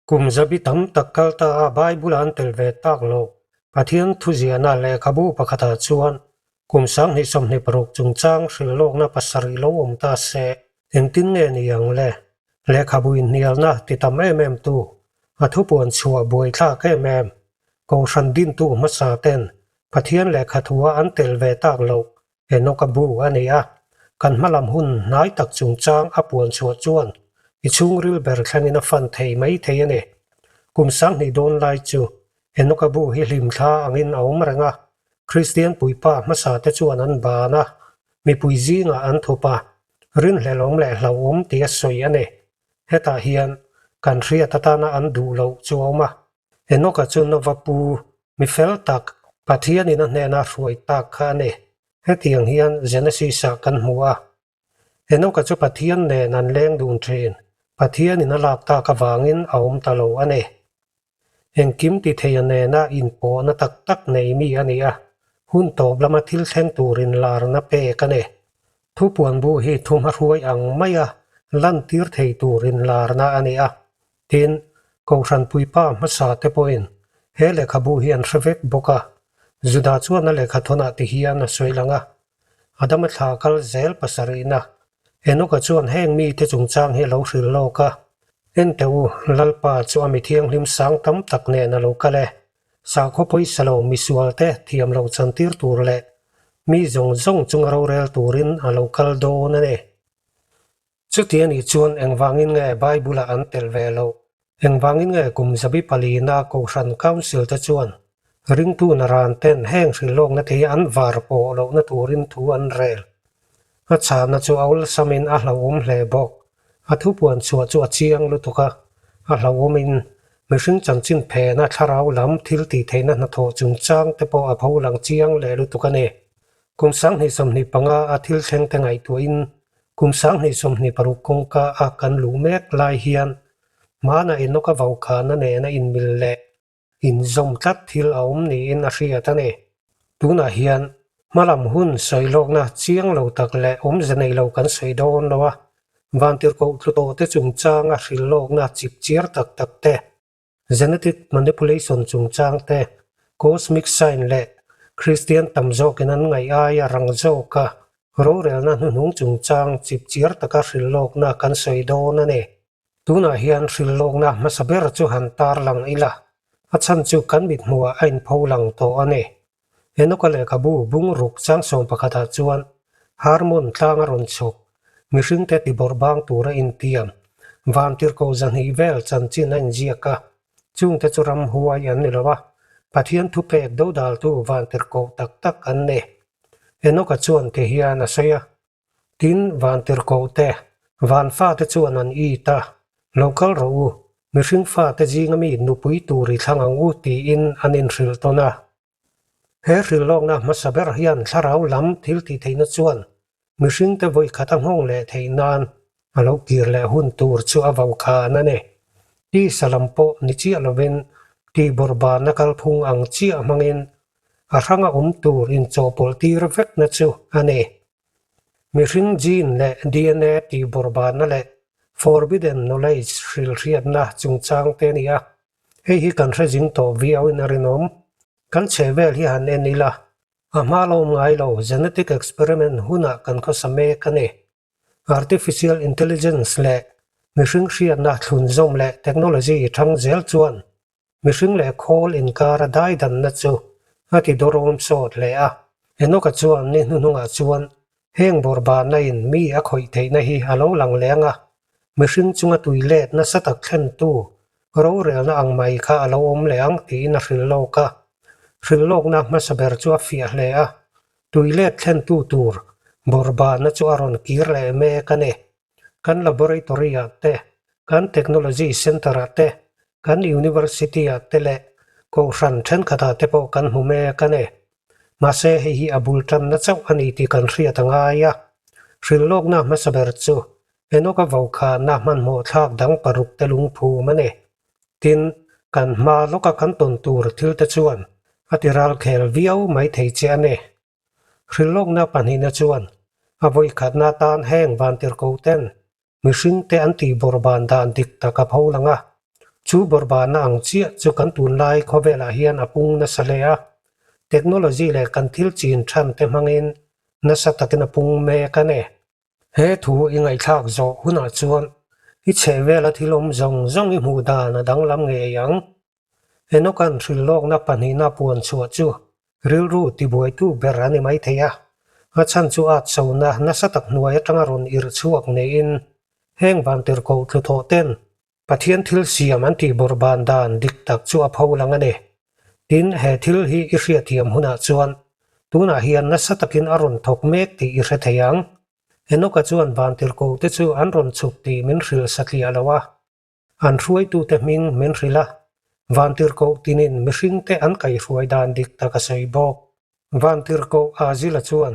Kum zabi tam tak kal ta a Bible-a an tel ve tak lo. Pathian thuziahna lehkhabu pakhatah chuan kum 2026 chungchang hrilhlawkna pasarih lo awm ta se, engtin nge ni ang le? Lehkhabu inhnialna ti tam em em tu, a thupuan chhuah buaithlak em em, Kohhran dintu hmasa ten Pathian lehkhathua an tel ve tak loh Enoka bu a ni a, kan hmalam hun hnai tak chungchang a puan chhuah chuan i chhungril ber thlengin a fan thei mai thei a ni. Kum 2000 dawn lai chu Enoka bu hi hlimthla angin a awm reng a, Kristian puipa hmasa te chuan an ban a, mipui zingah an thup a, rinhlelawm leh hlauhawm tih a sawi a ni. Hetah hian kan hriat atana an duh loh chu a awm a, Enoka chu Nova pu, mi fel tak, Pathianin a hnena hruai tak kha a ni. Hetiang hian Genesis-ah kan hmu a. Enoka chu Pathian nen an leng dun thin, Pathianin a lak tak avangin a awm ta lo a ni. Engkim ti theia nena inpawhna tak tak nei mi a ni a, hun tawp lama thil thleng turin larna pek a ni. Thupuan bu hi thuhmahruai ang maia lantir thei turin larna a ni a. Tin, Kohhran puipa hmasa te pawhin he lehkhabu hi an hre vek bawk a, Juda chuan a lehkhathawnah ti hian a sawi lang a, Adama thla kal zel pasarihna, Enoka chuan heng mite chungchang hi a lo hrilh lawk a, Enteh u, Lalpa chu a mi thianghlim sang tam tak nen a lo kal e, sakhaw pawisa lo misualte thiam lo chantir tur leh mi zawng zawng chunga rorel turin a lo kal dawn a ni. Chuti a nih chuan engvangin nge Bible-ah an tel ve loh? Engvangin nge kum zabi palina Kohhran Council te chuan ringtu naran ten heng hrilhlawkna te hi an var pawh lohna turin thu an rel? A chhahna chu a awlsamin a hlauhawm hle bawk. A thupuan chhuah chu a chiang lutuk a, a hlauhawmin mihring chanchin phena thlarau lam thil tihtheihna hnathawh chungchang te pawh a pholang chiang leh lutuk a ni. Kum 2025 a thil thleng te ngaihtuahin kum 2026 kawngka a kan luh mek lai hian hmana Enoka vaukhana nena inmil leh inzawm tlat thil a awm niin a hriat a ni. Tunah hian hmalam hun sawi lawkna chiang lo tak leh awmze nei lo kan sawi dawn lo a, vantirhkoh tlu tawh te chungchanga hrilh lawkna chip chiar tak tak te, Genetic manipulation chungchang te, cosmic sign leh Kristian tam zawkin an ngaih aia rang zawka rorelna hnuhnung chungchang chipchiar taka hrilhlawkna kan sawi dawn a ni. Tunah hian hrilhlawkna hmasa ber chu han tarlang ila, a chhan chu kan mithmuhah a inpho lang tawh a ni. Enoka lehkhabu bungruk chang 11ah chuan Harmon tlang a rawn chhuk, mihringte tibawrh bang tura intiam, vantirhkoh 200 vel chanchin a inziak a, chungte chu ramhuai an ni lo a, Pathian thupek dodaltu vantirhkoh tak tak an ni. Enoka chuan ti hian a sawi a. Tin, vantirhkoh te, van fate chuan an it a, Lo kal rawh u, mihring fate zinga mi nupui tur i thlang ang u tiin an inhrilh tawn a. He hrilhlawkna hmasa ber hian thlarau lam thil tih theihna chuan mihringte vawi khat a nghawng leh theih nan a lo kir leh hun tur chu a vaukhân a ni. Tisa lam pawh ni chiah lovin tihbawrhbânna kalphung ang chiah hmangin a hranga awm tur inchawhpawlh tir vekna chu a ni. Mihring gene leh DNA tihbawrhbânna leh forbidden knowledge hrilhhriatna chungchang te a ni a, hei hi kan hre zing tawh viauin a rinawm. Kan chhehvel hi han en ila, a hma lo awm ngai lo genetic experiment hunah kan khawsa mek a ni. Artificial intelligence leh mihring hriatna thlunzawm leh technology thang zel chuan Mihring leh khawl inkara daidanna chu a ti dawrawm sawt hle a. Enoka chuan ni hnuhnungah chuan heng bawrhbahna in mi a khawih theihna hi a lo lang leng a, mihring chunga tui let nasa tak thlentu rorelna ang mai kha a lo awm leh ang tiin a hrilh lawk a. Hrilh lawkna hmasa ber chu a fiah hle a, tui let thlentu tur bawrhbahna chu a rawn kir leh mek a ni. Kan laboratory-ah te, kan technology centre-ah te, kan university-ah te leh kohhran thenkhatah te pawh kan hmu mek a ni. Mahse, hei hi a bul tanna chauh a ni tih kan hriat a ngai a. Hrilhlawkna hmasa ber chu Enoka vaukhana hmanhmawh thlak dang paruk te lungphum a ni. Tin, kan hma lawka kan tawn tur thil te chuan a ti ralkhel viau mai thei che a ni. Hrilhlawkna pahnihna chuan a vawikhatna atan heng vantirhkoh ten mihringte an tihbawrh ban dan dik tak a pho lang a. Chu bawrhbahna ang chiah chu kan tunlai khawvelah hian a pung nasa hle a, technology leh kan thil chin than te hmangin nasa takin a pung mek a ni. He thu i ngaihthlak zawh hunah chuan i chhehvela thil awm zawng zawng i hmuh dan a danglam ngei ang. Enoch-a'n hrilhlawkna pahnihna puan chhuah chu rilru tibuaitu ber a ni maithei a, a chhan chu at chona nasa tak hnuai atanga rawn irh chhuak neiin heng vantirhkoh tluthawh ten Pathian thil siam an tih bawrhban dan dik tak chu a pho lang a ni. Tin, he thil hi i hriatthiam hunah chuan tunah hian nasa takin a rawn thawk mek tih i hre thei ang. Enoch-a chuan vantirhkoh te chu an rawn chhuk tih min hrilh satliah lo a. An hruaitute hming min hrilh a, Vantirhkoh tinin mihringte an kaihhruai dan dik tak a sawi bawk. Vantirhkoh Azila chuan,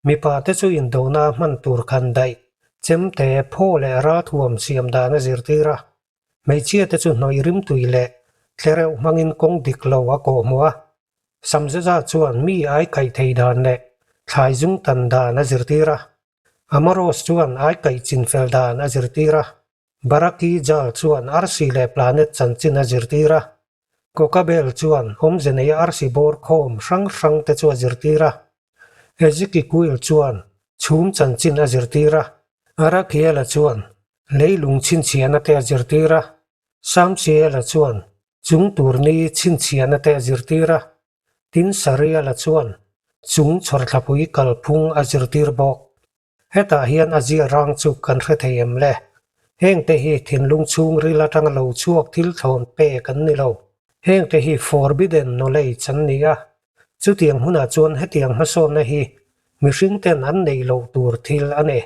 Mipate chu indona hman tur khan daih, chemte, phaw leh ralthuam siam dan a zirtir a. Hmeichhiate chu hnawih rimtui leh tlereuh hmangin kawng dik lo a kawhhmuh a. Samzeza chuan mi ai kaih thei dan leh thlai zung tan dan a zirtir a. Amaros chuan ai kaih chinfel dan a zirtir a. Baraki Jal chuan arsi leh planet chanchin a zirtir a, Kokabel chuan awmze neia arsi bawr khawm hrang hrang te chu a zirtir a, Ezekikuil chuan chhum chanchin a zirtir a, Arakiela chuan leilung chhinchhiahna te a zirtir a, Samsiela chuan chung turni chhinchhiahna te a zirtir a, tin Sariela chuan chung chhawrthlapui kalphung a zirtir bawk. Hetah hian a zia rang chu kan hre thei em le? Hengte hi thinlung chhungril atanga lo chhuak thil thlawn pek an ni lo. Hengte hi forbidden knowledge an ni a. Chutiang hunah chuan hetiang hmasawnna hi mihring ten an neih loh tur thil a ni.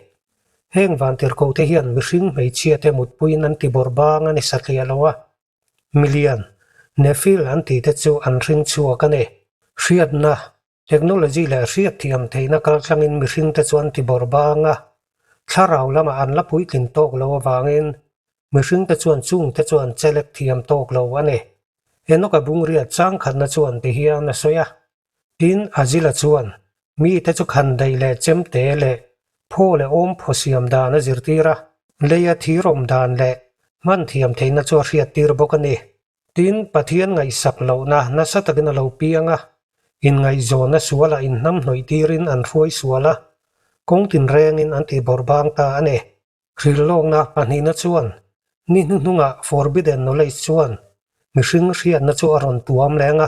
Heng vantirhkohte hian mihring hmeichhiate mutpuiin an ti bawrh bang a ni satliah lo a. Milian, Nephil an tihte chu an hring chhuak a ni. Hriatna, Technology leh hriatthiam theihna kaltlangin mihringte chu an ti bawrh bang a, thlarau lamah an la puitlin tawk lo avangin mihringte chuan chungte chu an chelek thiam tawk lo a ni. Enoch-a bungriat changkhatna chuan ti hian a sawi a, Tin, Azila chuan mite chu khandaih leh chemte leh phaw leh awmphaw siam dan a zirtir a, leia thir awm dan leh hman thiam theihna chu a hriattir bawk a ni. Tin, Pathian ngaihsak lohna nasa takin a lo piang a, inngaihzawnna sualah inhnamhnawih tirin an hruai sual a, kawng tinrengin an tih bawrh bang ta a ni. Hrilhlawkna pahnihna chuan ni hnuhnungah forbidden knowledge chuan mihring hriatna chu a rawn tuam leng a,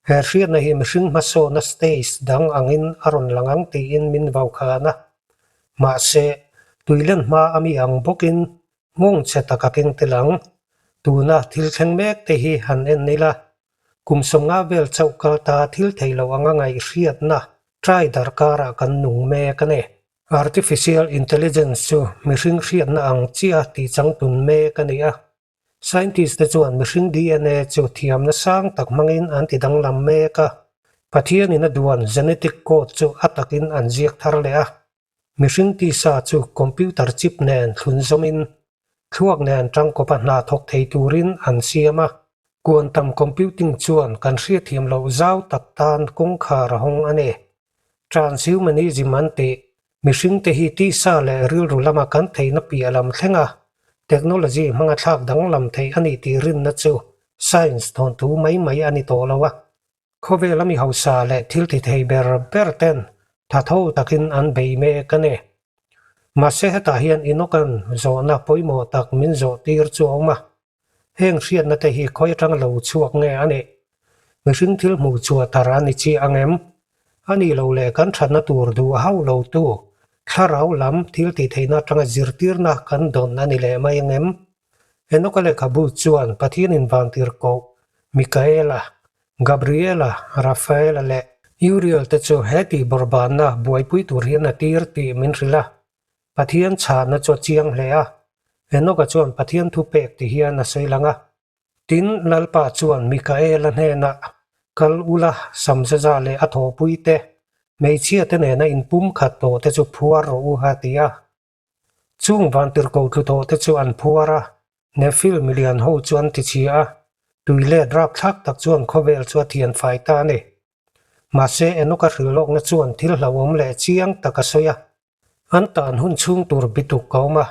he hriatna hi mihring hmasawnna stage dang angin a rawn lang ang tiin min vaukhan a. Mahse, tuilen hma a mi ang bawkin Nghawng chhe tak a keng tel ang. Tuna thil thleng mek te hi han en ila, kum 50 vel chauh kal ta thil theih loh anga ngaihhriatna try darkarah kan nung mek a ni. Artificial Intelligence chu mihring hriatna ang chiah tih changtun mek a ni a. Scientist te chuan mihring DNA chu thiamna sang tak hmangin an ti danglam mek a. Pathianin a duan genetic code chu a takin an ziak thar leh a. Mihring tisa chu computer chip nen thlun zawmin thluak nen tangkawpa hna thawk thei turin an siam a. Quantum computing chuan kan hriatthiam loh zau tak tan kawngkhar a hawng a ni. Transhumanism an tih, mihringte hi tisa leh rilru lama kan theihna piah lam thlenga technology hmanga thlak danglam theih a nih tih rinna chu science thawnthu mai mai a ni tawh lo a. Khawvel a mi hausa leh thil ti thei ber ber ten tha tho takin an bei mek a ni. Mahse hetah hian Enoch-a'n zawhna pawimawh tak min zawh tir chu a awm a. Heng hriatna te hi khawi atanga lo chhuak nge a nih? Mihring thil hmuh chhuah tar a ni chiah ang em? A nih loh leh kan thatna tur duh hauh lo tu thlarau lam thil tih theihna atanga zirtirna kan dawn a ni leh mai ang em? Enoch-a lehkhabu chuan Pathianin vantirhkoh Mikaela, Gabriela, Rafaela leh Uriel te chu he tih bawrhbanna buaipui tur hian a tir tih min hrilh a. Pathian chhahna chu a chiang hle a. Enoch-a chuan Pathian thupek ti hian a sawi lang a. Tin, Lalpa chuan Mikaela hnenah, Kal ula, Samzaza leh a thawhpui te, hmeichhia te nena inpumkhat tawh te chu phuar rawh u a ti a. Chung vantirhkoh tlu tawh te chu an phuar a, Nephil milian ho chu an ti chhia a, tui let rapthlak tak chuan khawvel chu a thian fai ta a ni. Mahse, Enoch-a hrilhlawkna chuan thil hlauhawm leh chiang tak a sawi a. An tan hun chhung tur bituk ka awm a,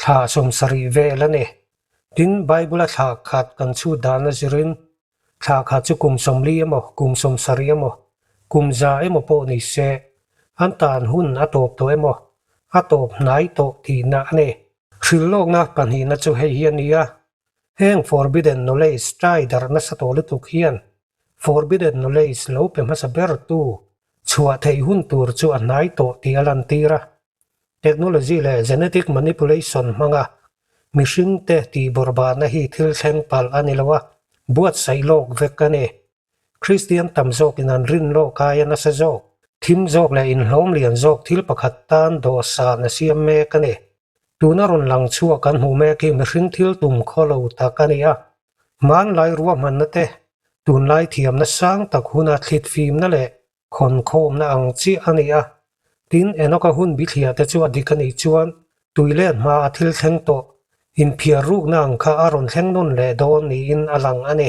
thla 70 vel a ni. Tin, Bible-a thla khat kan chhut dan a zirin, thla khat chu kum 40 emaw, kum 70 emaw, kum 100 emaw pawh ni se, an tan hun a tawp tawh emaw, a tawp hnai tawh tihna a ni. Hrilhlawkna pahnihna chu hei hi a ni a, heng forbidden knowledge ṭai darh nasa tawh lutuk hian forbidden knowledge lo pe hmasa bertu chhuah theih hun tur chu a hnai tawh tih a lantir a. Technology leh genetic manipulation hmanga mihringte tihbawrhbahna hi thil thleng palh a ni lo a, buatsaih lawk vek a ni. Kristian tam zawkin an rin lawk aia nasa zawk, thim zawk leh inhlawm lian zawk thil pakhat tan dawhsan a siam mek a ni. Tuna rawn lang chhuak kan hmuh mek hi mihring thil tum khaw lo tak a ni a. Hmanlai ruahmanna te, tunlai thiamna sang tak huna thlit fimna leh Khawnkhawmna ang chiah a ni a, tin Enoch-a hun bithliah te chu a dik a nih chuan tui let hma a thil thleng tawh inphiar rukna ang kha a rawn thleng nawn leh dawn niin a lang a ni.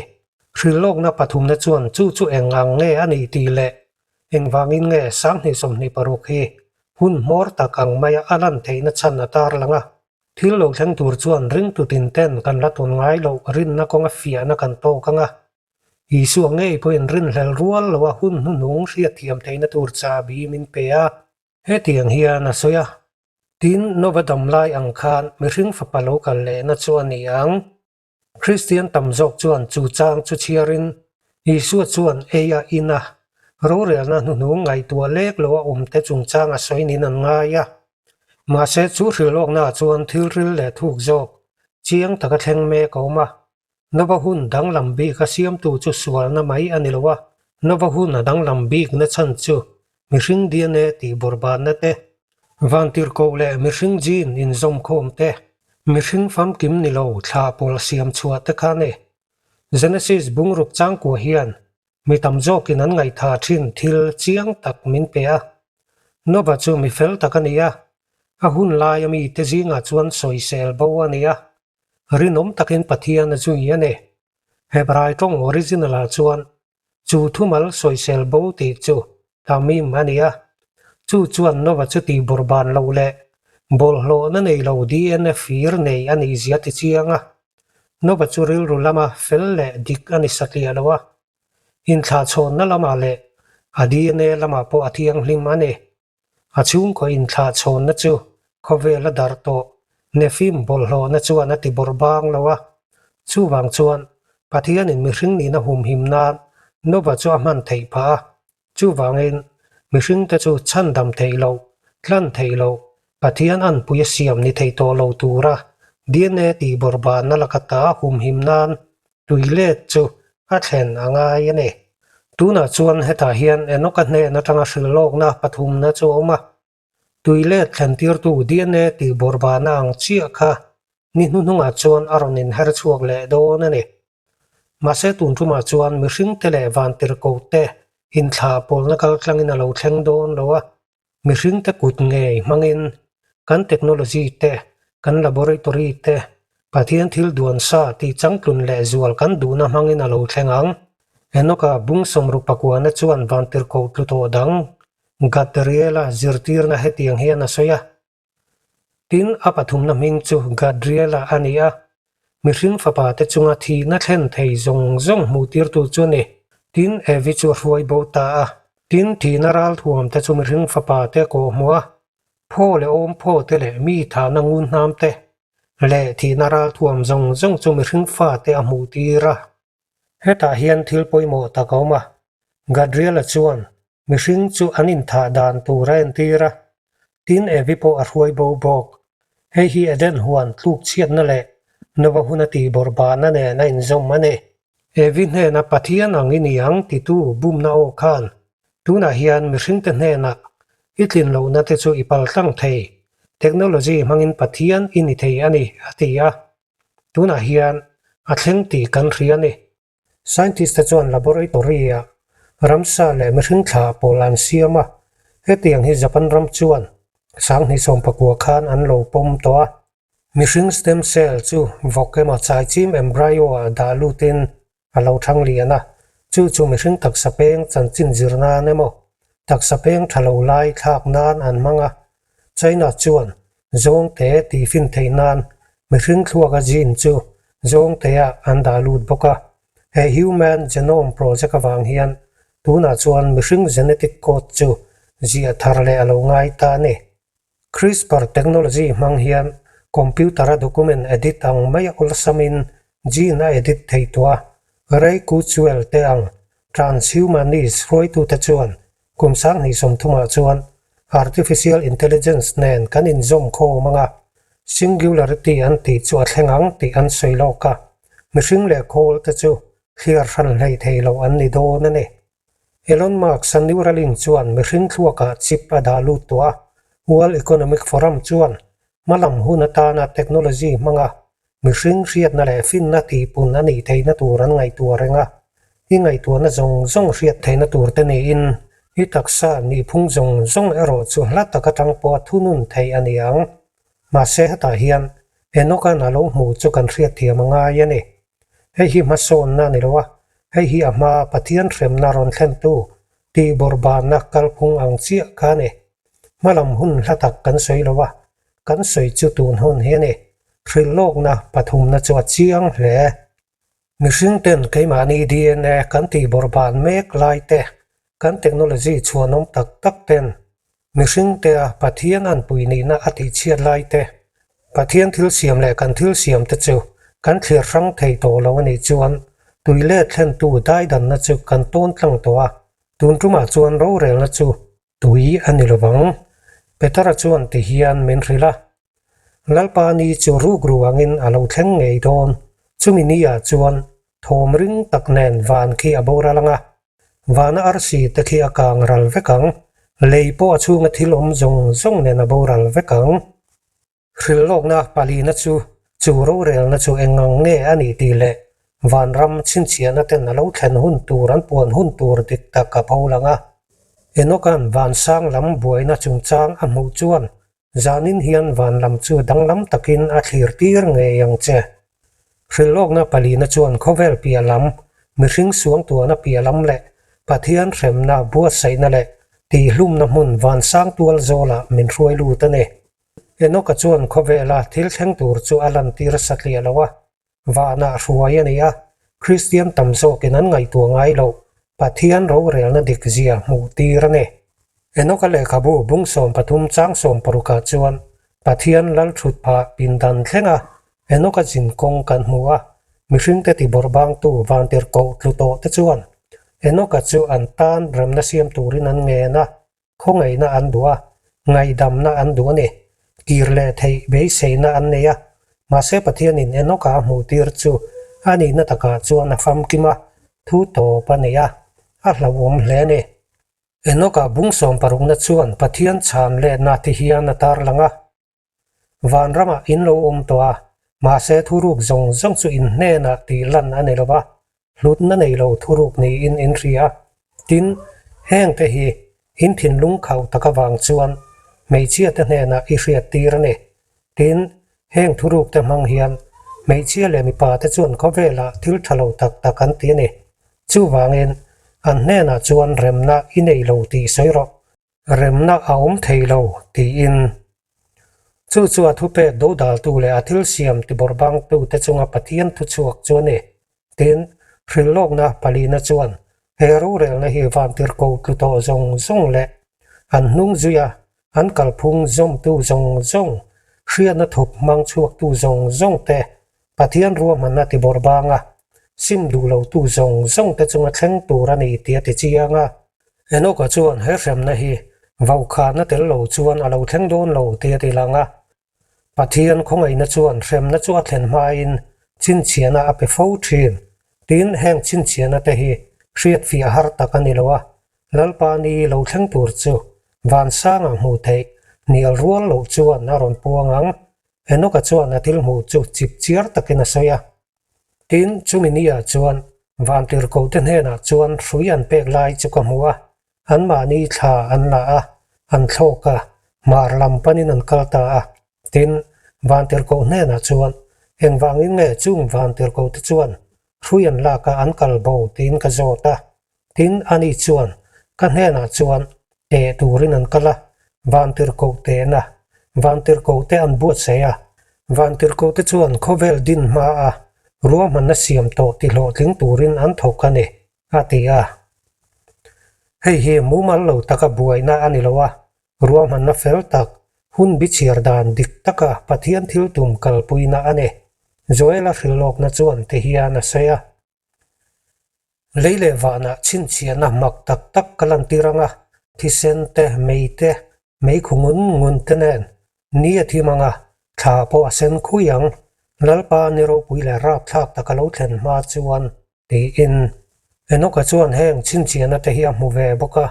Hrilhlawkna pathumna chuan chu chu eng ang nge a nih tih leh engvangin nge 2026 hi hun hmawr tak ang maia a lan theihna chhan a tarlang a. Thil lo thleng tur chuan ringtu tin ten kan la tawn ngai loh rinna kawnga fiahna kan tawk ang a. Isua ngei pawhin rinhlel rual loa hun hnuhnung hriatthiam theihna tur chahbi min pe a. Hetiang hian a sawi a, Tin, Nova dam lai ang khan mihring fapa lo kal lehna chu a ni ang. Kristian tam zawk chuan chu chang chu chhiarin Isua chuan ei a in a, rorelna hnuhnung ngaihtuah lek loa awmte chungchang a sawi niin an ngai a. Mahse, chu hrilhlawknaah chuan thil ril leh thuk zawk chiang taka thleng mek a awm a. Nova hun danglam bik a siamtu chu sualna mai a ni lo a, Nova hun a danglam bikna chhan chu mihring DNA tih bawrhbanna te, vantirhkoh leh mihring gene inzawmkhawm te, mihring famkim ni lo thla pawl siam chhuah te kha a ni. Genesis bungruk changkua hian mi tam zawkin an ngaihthah thin thil chiang tak min pe a. Nova chu mi fel tak a ni a, a hun laia mite zingah chuan sawisel bo a ni a. Rinawm takin Pathian a zui a ni. Hebrai tawng original ah chuan chu thumal sawisel bo tih chu Tamim a ni a, chu chuan Nova chu tih bawrhban lo leh bawlhhlawhna nei lo DNA fir nei a nih zia ti chiang a. Nova chu rilru lama fel leh dik a ni satliah lo a, inthlahchhawnna lamah leh a DNA lamah pawh a thianghlim a ni. A chhungkaw inthlahchhawnna chu khawvel a darh tawh, Nephim bawlhhlawhna chuan a ti bawrh bang lo a. Chuvang chuan, Pathianin mihring nihna humhim nan Nova chu a hman theih phah a. Chuvangin, mihringte chu chhandam theih loh, tlan theih loh, Pathian anpui a siam ni thei tawh lo tura DNA tih bawrhbanna laka ta humhim nan tui let chu a thlen a ngai a ni. Tunah chuan hetah hian Enoch-a hnen atanga hrilhlawkna pathumna chu a awm a, tui let thlentirtu DNA tih bawrhbana ang chiah kha ni hnuhnungah chuan a rawn inher chhuak leh dawn a ni. Mahse tun tumah chuan mihringte leh vantirhkohte inthlah pawlna kaltlangin a lo thleng dawn lo a, Mihringte kut ngei hmangin kan technology te, kan laboratory te, Pathian thil duan sa tih changtlun leh zual kan duhna hmangin a lo thleng ang. Enoch-a bung sawmruk pakuana chuan vantirhkoh tlu tawh dang Gadriel-a zirtirna hetiang hian a sawi a. Tin, a pathumna hming chu Gadriel-a a ni a, mihring fapa te chunga thihna thlen thei zawng zawng hmuhtirtu chu a ni. Tin, Evi chu a hruai bo ta a. Tin, thihna ralthuam te chu mihring fapa te a kawh hmuh a, phaw leh awm phaw te leh mi thahna ngun hnam te leh thihna ralthuam zawng zawng chu mihring fate a hmuhtir a. Hetah hian thil pawimawh tak a awm a, Gadriel-a chuan mihring chu an inthah dan tur a entir a, tin Evi pawh a hruai bo bawk. Hei hi Eden huan tluk chhiatna leh Nova huna tihbawrhbahna nen a inzawm a ni. Evi hnena Pathian ang i ni ang titu bumna aw khan tunah hian mihringte hnenah i tlin lohna te chu i paltlang thei, technology hmangin Pathian i ni thei a ni, a ti a. Tunah hian a thleng tih kan hria a ni. Scientist te chuan laboratory-ah ramsa leh mihring thla pawl an siam a, hetiang hi Japan ram chuan 2019 khan an lo pawm tawh a. Mihring stem cell chu vawk emaw chaichim embryo-ah dah lutin a lo thang lian a, chu chu mihring taksa peng chanchin zir nan emaw taksa peng tha lo lai thlak nan an hmang a. China chuan zawngte tihfin theih nan mihring thluaka gene chu Zawngtea an dah lut bawk a. He Human Genome Project avang hian tunah chuan mihring genetic code chu ziah thar leh a lo ngai ta a ni. CRISPR technology hmang hian computer-a document edit ang mai awlsamin gene a edit thei tawh a. Ray Kurzweil te ang transhumanist hruaitute chuan kum 2030ah chuan artificial intelligence nen kan inzawm khawm ang a, singularity an tih chu a thleng ang tih an sawi lawk a, mihring leh khawl te chu thliar hran hlei thei lo an ni dawn a ni. Elon Musk-a Neuralink chuan mihring thluakah chip a dah lut tawh a, World Economic Forum chuan hmalam hun atana technology hmanga mihring hriatna leh finna tihpun a nih theihna tur an ngaihtuah reng a, i ngaihtuahna zawng zawng hriat theihna tur te niin i taksa nihphung zawng zawng erawh chu hla tak atang pawha thunun theih a ni ang. Mahse hetah hian Enoch-a'n a lo hmuh chu kan hriatthiam a ngai a ni. Hei hi hmasawnna a ni lo a, hei hi a hmaa Pathian hremna rawn thlentu tih bawrhbanna kalphung ang chiah kha a ni. Hmalam hun hla tak kan sawi lo a, kan sawi chu tun hun hi a ni. Hrilhlawkna pathumna chu a chiang hle. Mihring ten keimahni DNA kan tih bawrhban mek lai te, kan technology chhuanawm tak tak ten Mihring tea Pathian an pui nihna a tihchhiat lai te, Pathian thil siam leh kan thil siam te chu kan thlir hrang thei tawh lo a nih chuan tui let thlentu daidanna chu kan tawn tlang tawh a, tun tumah chuan rorelna chu tui a ni lovang. Petera chuan ti hian min hrilh a, Lalpa ni chu rukru angin a lo thleng ngei dawn, chumi ni ah chuan thawm ring tak nen van khi a boral ang a, Vana arsi te khi a kang ral vek ang, lei pawh a chhunga thil awm zawng zawng nen a boral vek ang. Hrilhlawkna palina chu chu rorelna chu engang nge a nih tih leh vanram chhinchhiahna ten a lo thlen hun tur an puan hun tur dik tak a pho lang a. Enoch-a'n vansang lam buaina chungchang a hmuh chuan Zanin hian van lam chu danglam takin a thlir tir ngei ang che. Hrilhlawkna palina chuan khawvel piah lam, mihring suangtuahna piah lam leh Pathian hremna, buatsaihna leh tihhlumna hmun vansang tual zawlah min hruai lut a ni. Enoch-a chuan khawvela thil thleng tur chu a lantir satliah lo a, vanah hruai a ni a, Kristian tam zawkin an ngaihtuah ngai loh Pathian rorelna dik zia hmuh tir a ni. Enoch-a lehkhabu bung 13 chang 16 ah chuan Pathian lal thut phah pindan thlenga Enoch-a zin kawng kan hmu a, mihringte tibawrhbangtu vantirhkoh tlu tawh te chuan Enoch-a chu an tan remna siam turin an ngen a, Khawngaihna an duh a, ngaihdamna an duh a ni. Kir leh theih beiseina an nei a, mahse Pathianin Enoch-a a hmuhtir chu a nihna takah chuan a famkim a, thu tawp a nei a, a hlauhawm hle a ni. Enoch-a bung sawmparukna chuan Pathian chhan lehna ti hian a tarlang a. Vanramah in lo awm tawh a, mahse thuruk zawng zawng chu in hnenah tih lan a ni lo va, hlutna nei lo thuruk niin in hria. Tin, hengte hi in thinlung khauh tak avang chuan hmeichhiate hnenah i hriat tir a ni. Tin, heng thurukte hmang hian hmeichhia leh mipate chuan khawvelah thil tha lo tak tak an ti a ni. Chuvangin, an hnenah chuan remna i nei lo tih sawi rawh. Remna a awm thei lo, tiin. Chu chu a thupek dodaltu leh a thil siam tibawrhbangtute chunga Pathian thuchhuak chu a ni. Tin, hrilhlawkna palina chuan he rorelna hi vantirhko tlu tawh zawng zawng leh an hnung zuia an kalphung zawmtu zawng zawng, hriatna thup hmang chhuaktu zawng zawngte Pathian ruahmanna tibawrhbanga sim duh lotu zawng zawngte chunga thleng tur a ni tih a ti chiang a. Enoch-a chuan he hremna hi vaukhana tel lo chuan a lo thleng dawn lo tih a ti lang a. Pathian khawngaihna chuan hremna chu a thlen hmain chhinchhiahna a pe fo thin. Tin, heng chhinchhiahna te hi hriatfiah har tak a ni lo a, Lalpa ni lo thleng tur chu vansangah hmuh theih hnial rual loh chuan a rawn puang ang. Enoch-a chuan a thil hmuh chu chip chiar takin a sawi a. Tin, chumi ni-ah chuan vantirhkohte hnenah chuan hrui an pek lai chu ka hmu a, anmahni thla an la a, an thlawk a, hmar lam panin an kal ta a. Tin, vantirhkoh hnenah chuan, Engvangin nge chung vantirhkohte chuan hrui an lak a an kal bo? tiin ka zawt a. Tin, ani chuan ka hnenah chuan teh turin an kal a, vantirhkoh tehna, vantirhkohte an buatsaih a. Vantirhkohte chuan khawvel din hma a. Ruahmanna siam tawh tihlawhtling turin an thawk a ni, a ti a. Hei hi mumal lo taka buaina a ni lo a, ruahmanna fel tak, hun bichhiar dan dik taka Pathian thil tum kalpuina a ni, Joela hrilhlawkna chuan ti hian a sawi a. Lei leh vanah chhinchhiahna mak tak tak ka lantir ang a, thisen te, mei te, meikhu ngun ngun te nen ni a thim ang a, thla pawh a sen khui ang, Lalpa ni ropui leh rapthlak tak a lo thlen hma chuan, tiin. Enoka chuan heng chhinchhiahna te hi a hmu ve bawk a,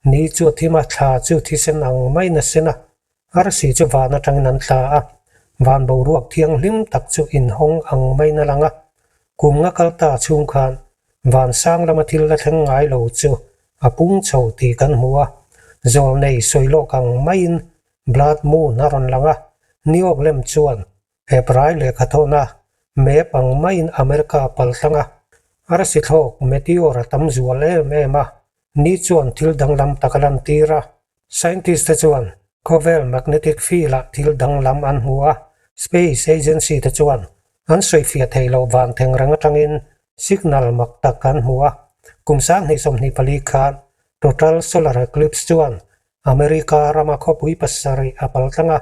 ni chu a thim a, thla chu thisen ang maiin a sen a, arsi chu van atangin an tla a, van boruak thianghlim tak chu inhawng ang maiin a lang a, kum nga kal ta chhung khan van sang lama thil la thleng ngai lo chu a pung chho tih kan hmu a, zawlnei sawi lawk ang maiin Blood Moon a rawn lang a, New York lem chuan Hebrai lehkha thawhna map ang maiin America a paltlang a, arsi thlawk meteor a tam zual em em a, ni chuan thil danglam tak a lantir a. Scientist te chuan khawvel magnetic field ah thil danglam an hmu a, space agency te chuan an sawifiah theih loh vang thengreng atangin signal mak tak an hmu a. Kum 2024 khan total solar eclipse chuan America rama khawpui pasarih a paltlang a,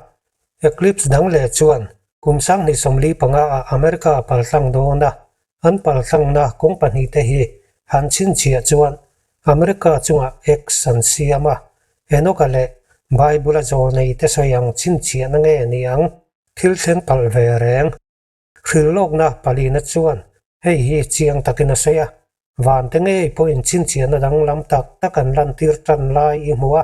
Eclipse dang leh chuan kum 2045 ah America a paltlang dawn a, an paltlangna kawng pahnihte hi han chhinchhiah chuan America chungah X an siam a, Enoch-a leh Bible-a zawlneite sawi ang chhinchhiahna nge ni ang? Thil thleng palh ve reng. Hrilhlawkna palina chuan hei hi chiang takin a sawi a, Vante ngei pawhin chhinchhiahna danglam tak tak an lantir tan lai i hmu a,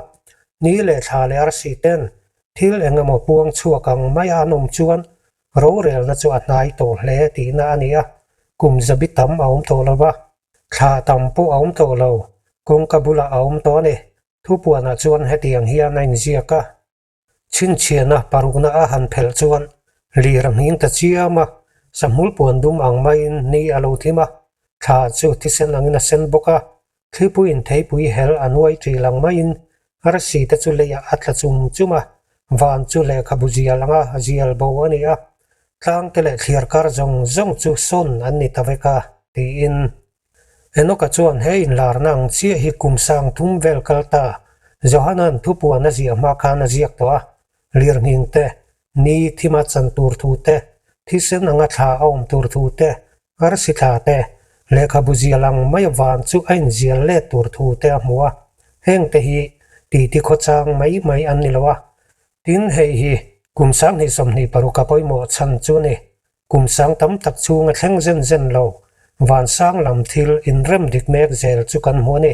ni leh thla leh arsi ten thil eng emaw puang chhuak ang maia an awm chuan rorelna chu a hnai tawh hle tihna a ni a, kum zabi tam a awm tawh lo va, thla tam pawh a awm tawh lo, kawngka bulah a awm tawh a ni. Thupuanah chuan hetiang hian a inziak a. Chhinchhiahna parukna a han phelh chuan lir a nghing ta chiam a, sahmul puan dum ang maiin ni a lo thim a, thla chu thisen angin a sen bawk a, thlipuiin theipui hel a nuai ṭil ang maiin arsi te chu leiah a tla chum chum a, van chu lehkhabu zial anga zial bo a ni a, tlang te leh thliarkar zawng zawng chu sawn an ni ta vek a, tiin. Enoka chuan he inlarna ang chiah hi kum sang thum vel kal ta Johanan thupuan a ziah hma khan a ziak tawh a, lirnghing te, ni thima chan tur thu te, thisen anga thla a awm tur thu te, arsi thla te, lehkhabu zial ang mai van chu a inzial let tur thu te a hmu a, hengte hi titi khawchang mai mai an ni lo a. Tin, hei hi kum 2026 a pawimawh chhan chu a ni. Kum sang tam tak chhunga thleng zen zen lo, vansang lam thil inrem dik mek zel chu kan hmu a ni.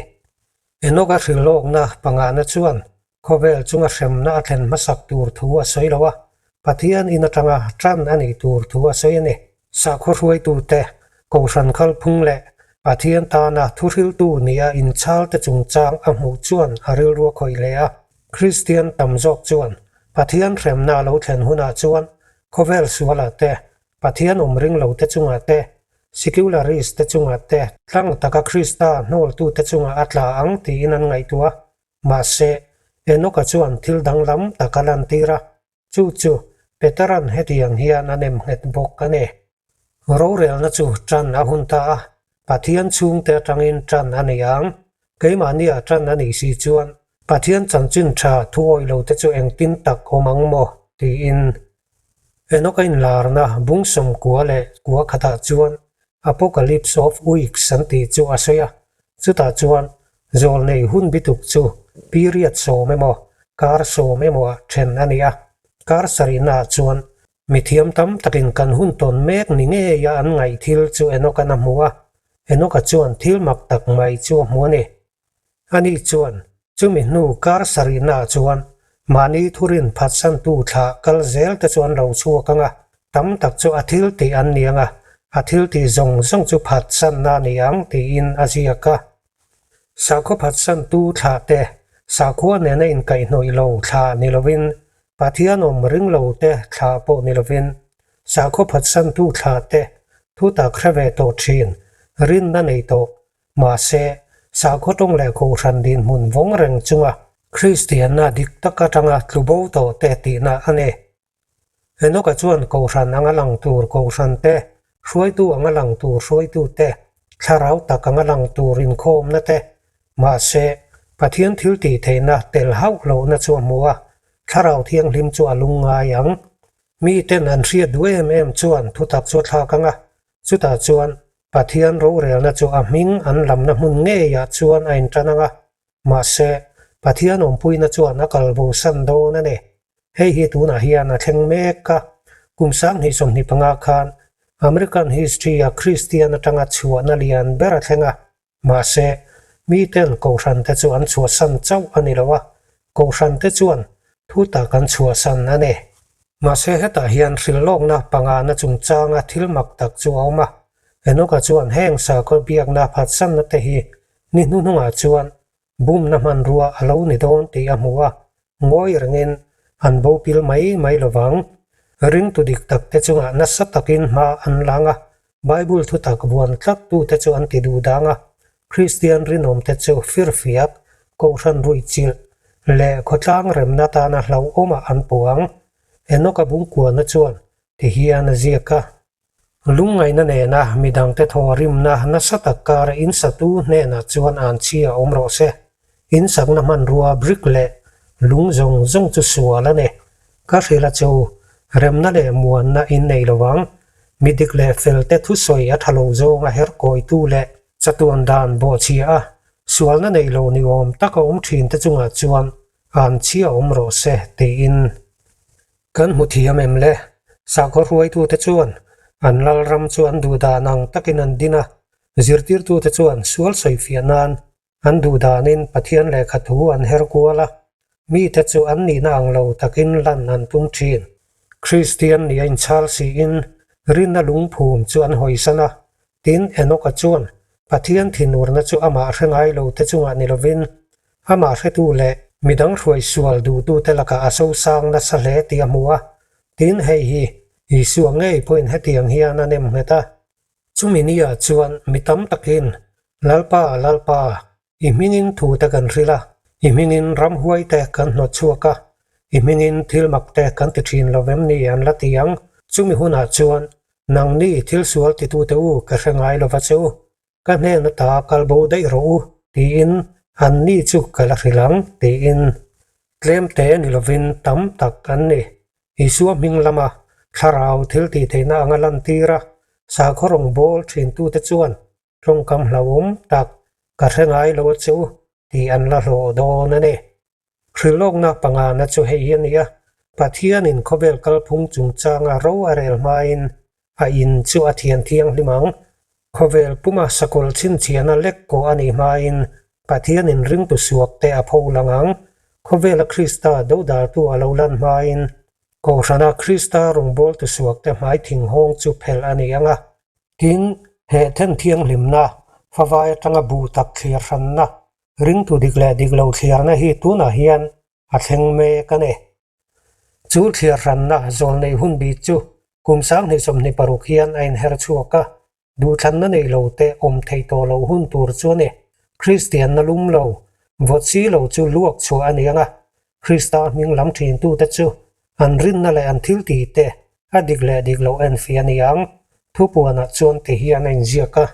Enoch-a hrilhlawkna pangahna chuan khawvel chunga hremna a thlen hmasak tur thu a sawi lo a, Pathian in atanga tan a nih tur thu a sawi a ni. Sakhaw hruaitute, Kohhran khalphung leh Pathian tana thuhriltu nia inchhalte chungchang a hmuh chuan a rilru a khawih hle a. Kristian tam zawk chuan Pathian hremna a lo thlen hunah chuan Khawvel sualah te, Pathian awm ring lo te chungah te, secularist te chungah te, tlang taka Krista hnawltu te chungah a tla ang tiin an ngaihtuah a. Mahse, Enoch-a chuan thil danglam tak a lantir a, chu chu Petera'n hetiang hian a nem nghet bawk a ni. Rorelna chu tan a hun ta a, Pathian chhungte atangin tan a ni ang. Keimahnia tan a nih si chuan Pathian chanchin tha thu awih lo te chu engtin tak awm ang maw? tiin Enoch a inlarna bung sawmkua leh kua khatah chuan Apocalypse of Weeks an tih chu a sawi a, chutah chuan zawlnei hun bituk chu period sawm emaw kar sawm emaw ah then a ni a, kar sarihnaah chuan Mithiam tam takin kan hun tawn mek ni ngeia an ngaih thil chu Enoch-an a hmu a, Enoch-a chuan thil mak tak mai chu a hmu a ni. Ani chuan, chumi hnu kar sarihnaah chuan mahni thurin phatsantu thlah kal zel te chu an lo chhuak ang a, tam tak chu a thil tih an ni ang a, a thil tih zawng zawng chu phatsanna a ni ang tiin a ziak a. Sakhaw phatsantu thlah te, sakhua nena inkaihhnawih lo thlah ni lovin Pathian awm ring lo te thlah pawh ni lovin, sakhaw phatsantu thlah te thu tak hre ve tawh thin, rinna nei tawh. Mahse, sakhaw tawng leh kohhran dinhmun vawng reng chunga Kristianna dik tak atanga tlu bo tawh te tihna a ni. Enoch-a chuan kohhran anga lang tur kohhran te. Hruaitu anga lang tur hruaitute, thlarau tak anga lang tur inkhawmna te, mahse, Pathian thil tih theihna tel hauh lohna chu a hmu a, Thlarau Thianghlim chu a lungngai ang. Miten an hriat duh em em chuan thutak chu a thlak ang a, chutah chuan Pathian rorelna chu a hming an lamna hmun ngeiah chuan a intan ang a, mahse, Pathian awmpuina chuan a kal bosan dawn a ni. Hei hi tunah hian a thleng mek a, kum 2025 khan American history-a Kristian atanga chhuahna lian ber a thleng a, mahse, miten Kohhrante chu an chhuahsan chauh a ni lo a, Kohhrante chuan thu tak an chhuahsan a ni. Mahse, hetah hian hrilhlawkna pangana chungchanga thil mak tak chu a awm a, Enoka chuan heng sakhaw biakna phatsanna te hi ni hnuhnungah chuan Bumna hmanrua a lo ni dawn tih a hmu a, ngawi rengin an bo pil mai mai lo vang. Ringtu dik takte chungah nasa takin hma an lang a, Bible thutak vuan tlattute chu an ti duh dang a, Kristian rinawmte chu firfiak, kohhran ruihchilh leh khawtlang remna tana hlauhawmah an puang. Enoka bungkuana chuan ti hian a ziak a. Lungngaihna nena midangte thawhrimna nasa tak kara in satu hnenah chuan an chhia awm rawh se. In sakna hmanrua brick leh lung zawng zawng chu sual a ni. Ka hrilh a chu, remna leh muanna in nei lo ang. Mi dik leh felte thusawi a tha lo zawnga herkawitu leh chatuan dan bawhchhia a, sualna nei lo ni awm taka awm thinte chungah chuan an chhia awm rawh se tiin. Kan hmu thiam em le? Sakhaw hruaitute chuan an lalram chu an duh dan ang takin an din a, zirtirtute chuan sual sawifiah nan an duh danin Pathian lehkha thu an her kual a, mite chu an nihna ang lo takin lan an tum thin. Kristian nih a inchhal siin rinna lungphum chu an hawisan a, tin Enoka chuan Pathian thinurna chu amah hre ngai lote chungah ni lovin Amah hretu leh midang hruai sual duhtute lakah a sosang nasa hle tih a hmu a, tin hei hi Isua ngei pawhin hetiang hian a nem nghet a. Chumi niah chuan mi tam takin, Lalpa, Lalpa, i hmingin thute kan hrilh a, i hmingin ramhuaite kan hnawt chhuak a, i hmingin thil makte kan ti thin lo vem ni an la ti ang. Chumi hunah chuan nangni thil sual titute u ka hre ngai lova che u, Ka hnen ata kal bo daih rawh u tiin anni chu ka la hrilh ang tiin tlemte ni lovin tam tak an ni. Isua hming lama thlarau thil tih theihna anga lantir a, sakhaw rawngbâwl ṭhintute chuan tawngkam hlauhawm tak ka hre ngai lo a che u tih an la hlawh dawn a ni. Hrilhlawkna pangana chu hei hi a ni a, Pathianin khawvel kalphung chungchanga ro a rel hmain a in chu a thian thianghlim ang. Khawvel puma sakawlh chhinchhiahna lek kawh a nih hmain Pathianin ringtu suakte a pho lang ang. Khawvela Krista dodaltu a lo lan hmain Kohhrana Krista rawngbawltu suakte hmai thinghawng chu phelh a ni ang a. Tin, he then thianghlimna, favai atanga buh tak thlir hranna Ringtu dik leh dik lo thliarna hi tunah hian a thleng mek a ni. Chu thliar hranna zawl nei hun bik chu kum 2026 hian a inher chhuak a, duhthlanna nei lo te awm theih tawh loh hun tur chu a ni. Kristianna lum lo, vawt si lo chu luak chhuah a ni ang a, Krista hming lam thintute chu an rinna leh an thiltih te a dik leh dik loh enfiah a ni ang. Thupuanah chuan ti hian a inziak a.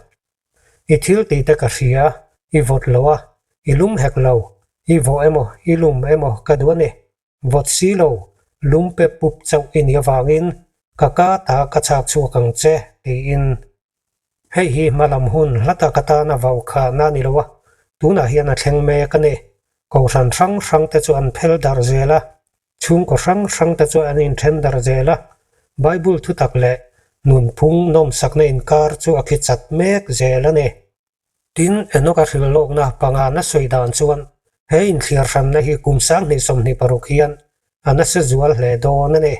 I thil tih te ka hria, i vawt lo a, i lum hek lo, i vawh emaw, i lum emaw ka duh a ni. Vawt si lo, lum pe pup chauh i nih avangin ka ka ta ka chhak chhuak ang che, tiin. Hei hi hmalam hun hla tak atana vau khahna a ni lo a, tunah hian a thleng mek a ni. Kohhran hrang hrang te chu an phel darh zel a, Chhungkaw hrang hrang te chu an inthen darh zel a, Bible thutak leh nunphung nawmsakna inkar chu a khi chat mek zel a ni. Tin, Enoch-a hrilhlawkna pangana sawi dan chuan he inthliar hranna hi kum 2026 hian a nasa zual hle dawn a ni.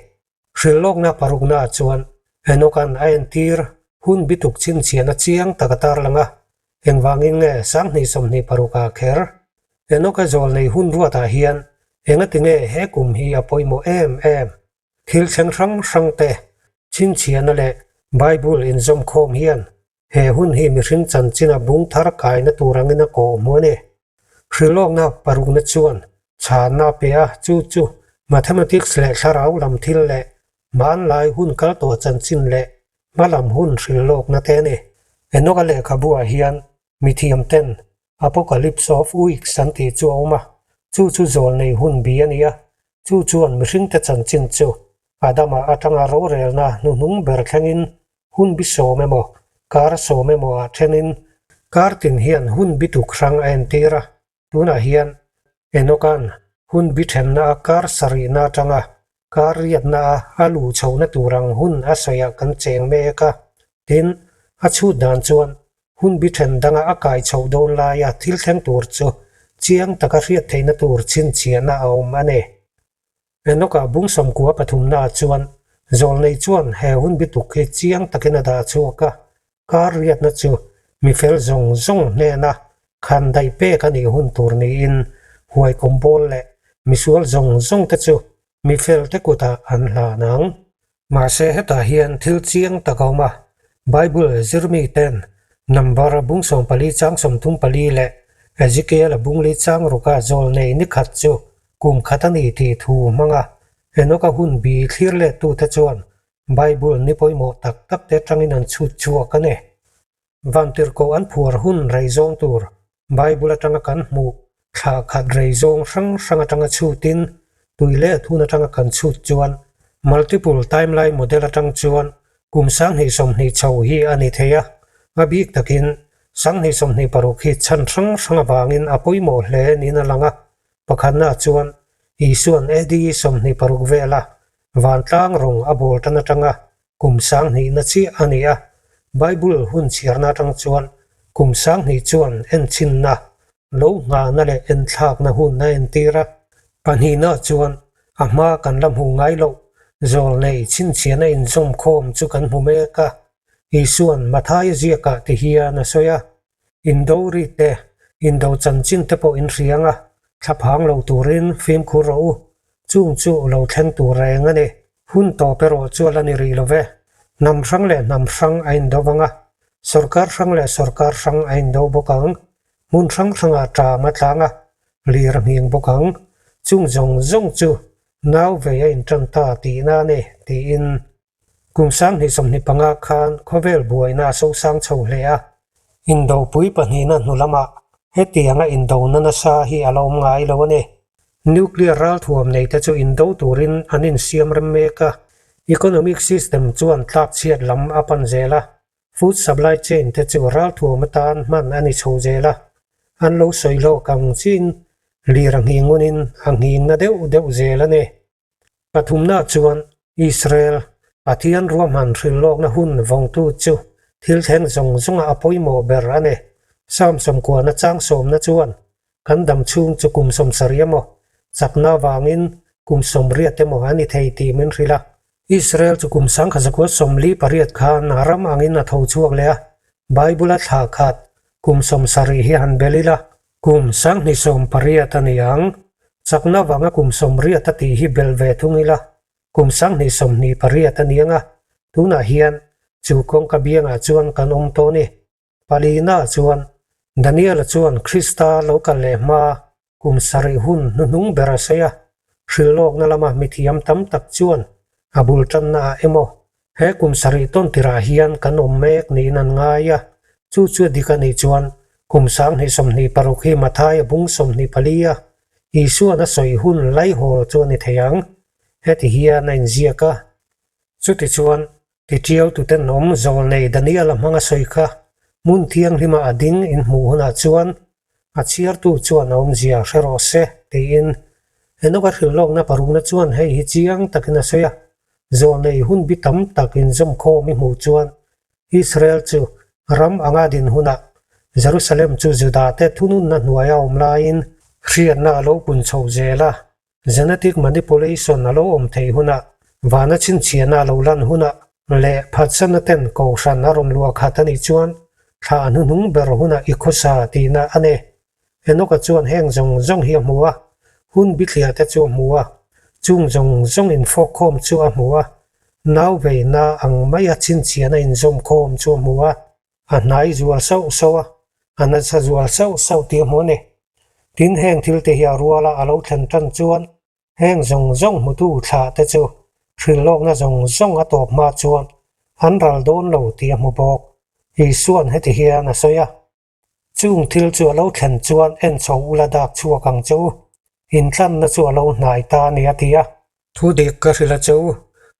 Hrilhlawkna paruknaah chuan Enoch-a'n a entir hun bituk chhinchhiahna chiang tak a tarlang a, Engvangin nge 2026 ah kher? Enoch-a zawl nei hun ruatah hian engati nge he kum hi a pawimawh em em? Thil thleng hrang hrang te, chhinchhiahna leh Bible inzawmkhawm hian he hun hi mihring chanchina bung thar kaina tur angin a kawh hmu a ni. Hrilhlawkna parukna chuan chhanna a pe a, chu chu mathematics leh thlarau lam thil leh hmanlai hun kal tawh chanchin leh. Hmalam hun hrilhlawkna te a ni. Enoch-a lehkhabuah hian mithiam ten Apocalypse of Weeks an tih chu a awm a, chu chu zawlnei hun bi a ni a, chu chuan mihringte chanchin chu Adama atanga rorelna hnuhnung ber thlengin hun bi sawm emaw, kar sawm emaw ah thenin kar tin hian hun bi tuk hrang a entir a. Tunah hian Enoch-a'n hun bi thenna a kar sarihna atanga kar riatna a a luh chhohna tur ang hun a sawiah kan cheng mek a. Tin, a chhut dan chuan hun bi then danga a kai chhoh dawn laia thil thleng tur chu chiang taka hriat theihna tur chhinchhiahna a awm a ni. Enoch-a bung sawmkua pathumnaah chuan zawlnei chuan he hun bituk hi chiang takin a dah chhuak a, kar riatna chu mi fel zawng zawng hnena khan daih pek a nih hun tur niin huaikawm bawl leh misual zawng zawng te chu mi fel te kutah an hlan ang. Mahse hetah hian thil chiang tak a awm a, Bible zirmi ten number bung 14 chang 34 leh Ezekiel-a bung li chang ruka zawlnei nikhat chu kum khat a ni tih thu hmang a, Enoch-a hun bi thlir lettute chuan Bible ni pawimawh tak tak te atangin an chhut chhuak a ni. Vantirhkoh an phuar hun rei zawng tur Bible atanga kan hmuh thla khat rei zawng hrang hrang atanga chhutin tui let hun atanga kan chhut chuan multiple timeline model atang chuan kum 2020 chho hi a ni thei a, a bik takin 2026 hi chhan hrang hrang avangin a pawimawh hle niin a lang a, pakhatnaah chuan Isua'n AD 26 vela vantlang rawng a bawl tan atanga Kum sanghnihna chiah a ni a, Bible hun chhiarna atang chuan kum sanghnih chuan enchinna, lo nghahna leh enthlakna hun a entir a. Pahnihna chuan a hma kan la hmuh ngai loh zawlnei chhinchhiahna inzawmkhawm chu kan hmu mek a, Isua'n Mathaia ziakah ti hian a sawi a. Indo ri te, indo chanchin te pawh in hria anga, thlaphang lo turin fimkhur rawh u. Chung chu lo thleng tur reng a ni. Hun tawp erawh chu a la ni rih lo ve. Hnam hrang leh hnam hrang a indo vang a, sawrkar hrang leh sawrkar hrang a indo bawk ang. Hmun hrang hrangah ṭam a tlang a, lir a nghing bawk ang. Chung zawng zawng chu nau vei a inṭan ta tihna a ni, tiin Kum 2025 khan khawvel buaina a sosang chho hle a, indopui pahnihna hnu lamah hetianga indona nasa hi a la awm ngai lo a ni. Nuclear ralthuam neite chu indo turin an insiam rem mek a, economic system chuan tlakchhiat lam a pan zel a, food supply chain te chu ralthuam atan hman a ni chho zel a, an lo sawi lawk ang chiin lir a nghing unin a nghing na deuh deuh zel a ni. Pathumna chuan Israel Pathian ruahman hrilhlawkna hun vawngtu chu thil thleng zawng zawnga a pawimawh ber a ni. Psalm sawmkuana chang sawmna chuan kan dam chhung chu kum 70 emaw, chakna avangin kum 80 emaw a ni thei tih min hrilh a. Israel chu kum 1948 khan a ram angin a tho chhuak leh a, Bible-a thla khat kum 70 hi han bel ila, Kum 2080 a ni ang. Chakna vanga kum 80 a tih hi belh ve thung ila, kum 2028 a ni ang a, tunah hian chu kawngka biangah chuan kan awm tawh a ni. Palina chuan, Daniel-a chuan Krista lo kal leh hma kum sarih hun hnuhnung ber a sawi a, hrilhlawkna lama mithiam tam tak chuan a bul tannaah emaw He kum sarih tawn tirah hian kan awm mek niin an ngai a, chu chu a dik a nih chuan kum 2026 hi Mathaia bung 24 a Isuan a sawi hun laihawl chu a ni thei ang. Heti hian a inziak a. Chutichuan, titiaututen awm zawlnei Daniel-a hmanga sawi kha hmun thianghlima a ding inhmuh hunah chuan A chhiartu chuan a awmzia hre rawh se, tiin Enoch-a hrilhlawkna parukna chuan hei hi chiang takin a sawi a, Zawlnei hun bi tam tak inzawmkhawm i hmuh chuan Israel chu ram anga din hunah Jerusalem chu Juda-te thununna hnuaia awm laiin hriatna a lo pun chho zel a, Genetic manipulation a lo awm theih hunah, vana chhinchhiahna a lo lan hunah leh phatsanna ten kohhran a rawn luah khat a nih chuan thla a hnuhnung ber hunah i khawsa tihna a ni. Enoch-a chuan heng zawng zawng hi a hmu a, hun bithliah te chu a hmu a, chung zawng zawng infawkkhawm chu a hmu a, nau veina ang maia chhinchhiahna inzawmkhawm chu a hmu a. A hnai zual sauh sauh a, a nasa zual sauh sauh tih a hmu a ni. Tin, heng thil te hi a ruala a lo thlen tan chuan heng zawng zawng hmutu thlah te chu hrilhlawkna zawng zawng a tawp hma chuan An ral dawn lo tih a hmu bawk. Isua'n heti hian a sawi a, Chung thil chu a lo thlen chuan en chho ula dak chhuak ang che u. Intlanna chu a lo hnai ta a ni a ti a. Thu dik ka hrilh a che u,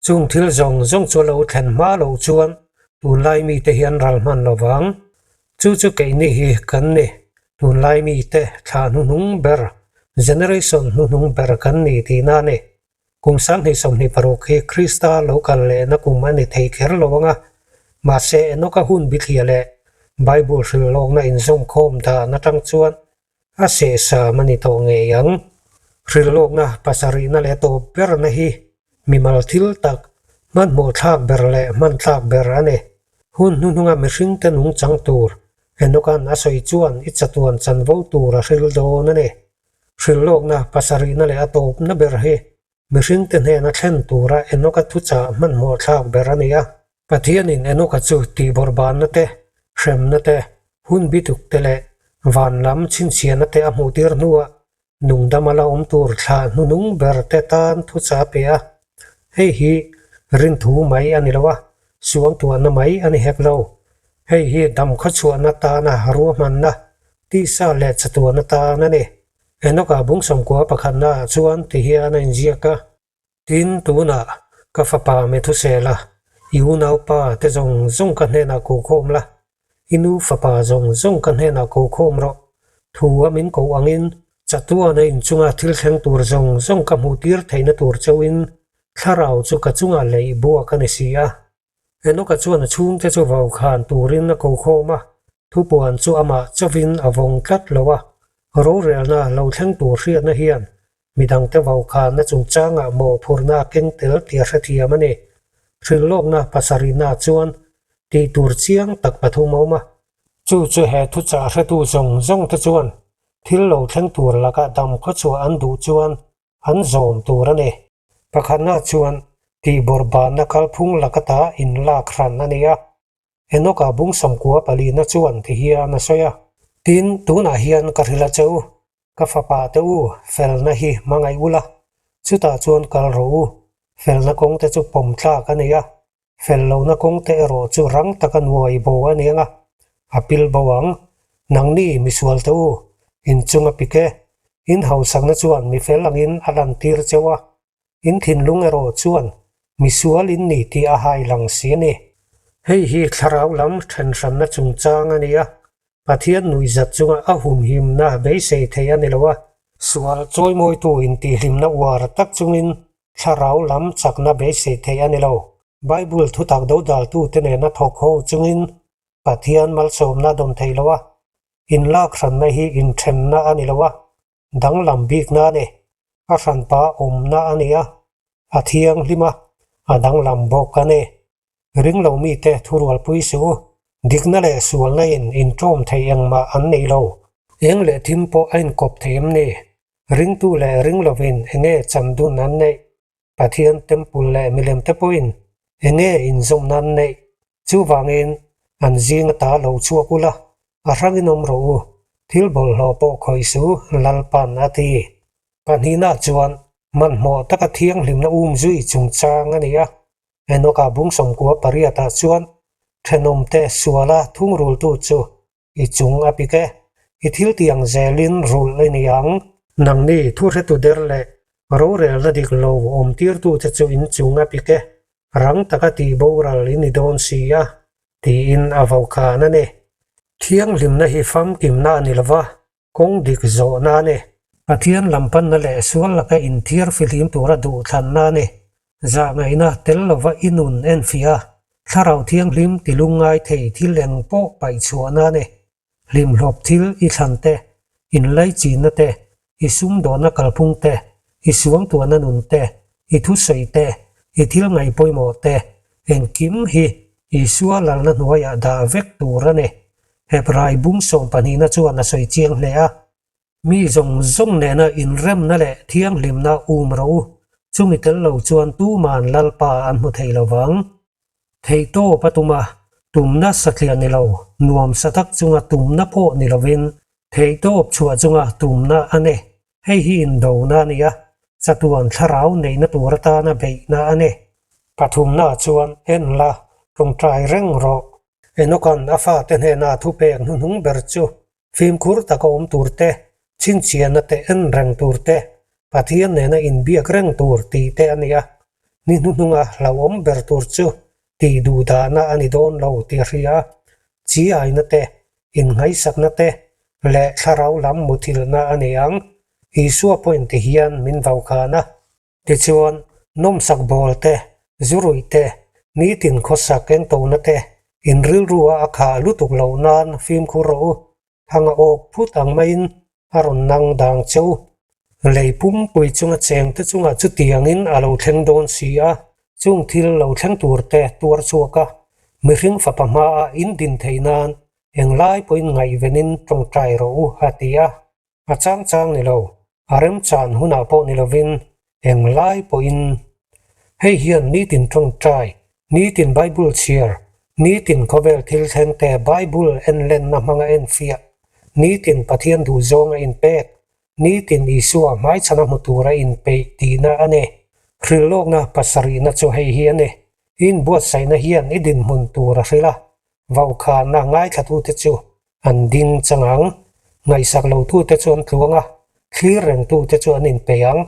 chung thil zawng zawng chu a lo thlen hma loh chuan tunlai mite hi an ral hman lo vang. Chu chu keini hi kan ni, tunlai mite thla hnuhnung ber, generation hnuhnung ber kan ni tihna a ni. Kum 2026 hi Krista lo kal lehna kum a ni thei kher lo ang a, mahse Enoka hun bithliah leh Bible hrilhlawkna inzawmkhawm dan atang chuan a sehsam a ni tawh ngei ang. Hrilhlawkna pasarihna leh tawp berna hi mimal thil tak, hmanhmawh thlak ber leh hman tlak ber a ni. Hun hnuhnunga mihringte nungchang tur Enoka'n a sawi chuan i chatuan chanvo tur a hril dawn a ni. Hrilhlawkna pasarihna leh a tawpna ber hi mihringte hnena thlen tura Enoka thuchah hmanhmawh thlak ber a ni a. Pathianin Enoka chu tihbawrhbanna te, hremna te, hun bituk te leh van lam chhinchhiahna te a hmuhtir hnuah nungdama la awm tur thlah hnunung ber te tan thuchah a pe a. Hei hi rinthu mai a ni lo a, suangtuahna mai a ni hek lo. Hei hi damkhawchhuahna tana ruahmanna Tisa leh chatuan atan a ni. Enoka bung sawmkua pakhatna ah chuan ti hian a inziak a. Tin, tunah ka fapa Methusela, i unaupa te zawng zawng ka hnenah ko khawm la, i nu fapa zawng zawng ka hnenah ko khawm rawh. Thu a min koh angin chatuan a inchunga thil thleng tur zawng zawng ka hmuh tir theihna tur chauhin thlarau chu ka chungah leih buak a ni si a. Enoka chuan a chhungte chu vaukhan turin a ko khawm a, thupuan chu amah chauhin a vawng tlat lo a. Rorelna lo thleng tur hriatna hian midangte vaukhanna chungchangah mawhphurhna a keng tel tih a hrethiam a ni. Hrilhlawkna pasarihna chuan tih tur chiang tak pathum a awm a. Chu chu he thuchah hretu zawng zawngte chuan thil lo thleng tur lakah dam khawchhuah an duh chuan an zawm tur a ni. Pakhatna chuan tihbawrhbanna kalphung lakata inlak hran a ni a, Enoka bung sawmkua palina chuan ti hian a sawi a. Tin, tunah hian ka hrilh a che u, ka fapa te u, felna hi hmangaih ula, chutah chuan kal rawh u, felna kawngte chu pawm tlak a ni a, fel lohna kawngte erawh chu rang taka nuai bo a ni ang a, a pil bo ang. Nangni misualte u, inchung a pik e, in hausakna chuan mi fel angin a lantir cheu a, in thinlung erawh chuan misual in ni tih a hai lang si a ni. Hei hi thlarau lam thenhranna chungchang a ni a, Pathian nuihzat chunga a humhimna beisei thei a ni lo a. Sual chawimawitu intihhlimna uar tak chungin thlarau lam chakna beisei thei a ni lo. Bible thutak dodaltute nena thawk ho chungin Pathian malsawmna dawn thei lo a, inlak hranna hi inthenna a ni lo a, danglam bikna a ni. A hranpa awmna a ni a, a thianghlim a, a danglam bawk a ni. Ring lo mite thurualpui suh u, dikna leh sualna in inṭawm thei engmah an nei lo. Eng leh thim pawh a inkawp thei em ni? Ringtu leh ring lovin enge chandun an neih? Pathian temple leh milem te pawhin enge inzawmna an neih? Chuvangin an zing ata lo chhuak ula, a hrangin awm rawh u, thil bawlhhlawh pawh khawih suh, Lalpan a ti. Pahnihna chuan hmanhmawh taka thianghlimna um zui chungchang a ni a, Enoka bung sawmkua pariatah chuan thenawmte suala thungrultu chu i chung a pik e, i thil tih ang zelin rulh i ni ang. Nangni thuhretu der leh rorelna dik lo awm tirtute chu in chung a pik e, rang taka tih boral i ni dawn si a, tiin a vokhan a ni. Thianghlimna hi famkimna a ni lova, Kawng dik zawhna a ni. Pathian lam panna leh sual laka inthiar fihlim tura duhthlanna a ni. Zahngaihna tel lova i nun enfiah a, thlarau thianghlim ti lungngai thei thil eng pawh paih chhuahna a ni. Hlimhlawp thil i thlan te, inlaichinna te, i sumdawhna kalphung te, i suangtuahna nun te, i thusawi te, i thil ngaih pawimawh te, engkim hi Isua lalna hnuaiah dah vek tur a ni. Hebrai bung sawmpahnihna chuan a sawi chiang hle a, Mi zawng zawng nena inremna leh thianghlimna um rawh u, chumi tel lo chuan tuman Lalpa an hmu thei lo vang. Theihtawp a tum a, tumna satliah ni lo, nuamsa tak chunga tumna pawh ni lovin theihtawp chhuah chunga tumna a ni. Hei hi indona a ni a, chatuan thlarau neihna tur atana beihna a ni. Pathumna chuan en la, Tawngtai reng rawh. Enoka'n a fate hnena thupek hnuhnung ber chu fimkhur taka awm tur te, chhinchhiahna te en reng tur te, Pathian nena inbiak reng tur tih te a ni a. Ni hnuhnunga hlauhawm ber tur chu tih duhdahna a ni dawn lo tih a hria a. Chi aina te, inngaihsakna te leh thlarau lam muthilhna a ni ang. Isua pawhin ti hian min vaukhana. Tichuan, nawmsak bawl te, zu ruih te, nitin khawsak engtona te, in rilrua a khah lutuk loh nan fimkhur rawh u, thanga awk phut ang maiin a rawn nang dang che u. Lei pumpui chunga chengte chungah chutiangin a lo thleng dawn si a, chung thil lo thleng tur te tuar chhuak a, mihring fapa hmaah in din theih nan englai pawhin ngaihvenin tawngtai rawh u, a ti a. A chang chang ni lo, a remchan hunah pawh ni lovin englai pawhin hei hian nitin tawngtai, nitin Bible chhiar, nitin khawvel thil thlengte Bible enlenna hmanga enfiah, nitin Pathian duhzawnga inpek, nitin Isua hmaichhana hmu tura inpeih tihna a ni. Hrilhlawkna pasarihna chu hei hi a ni, Inbuatsaihna hian i dinhmun tur a hrilh a, vaukhana ngaithlatute chu An ding chang ang. Ngaihsak lotute chu an tluang a, thlir rengtute chu an inpeih ang.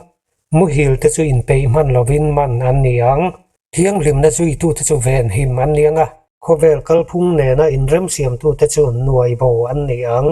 Muhilte chu inpeih hman lovin man an ni ang. Thianghlimna zuitute chu venhim an ni ang a. Khawvel kalphung nena inremsiamtute chu nuai bo an ni ang.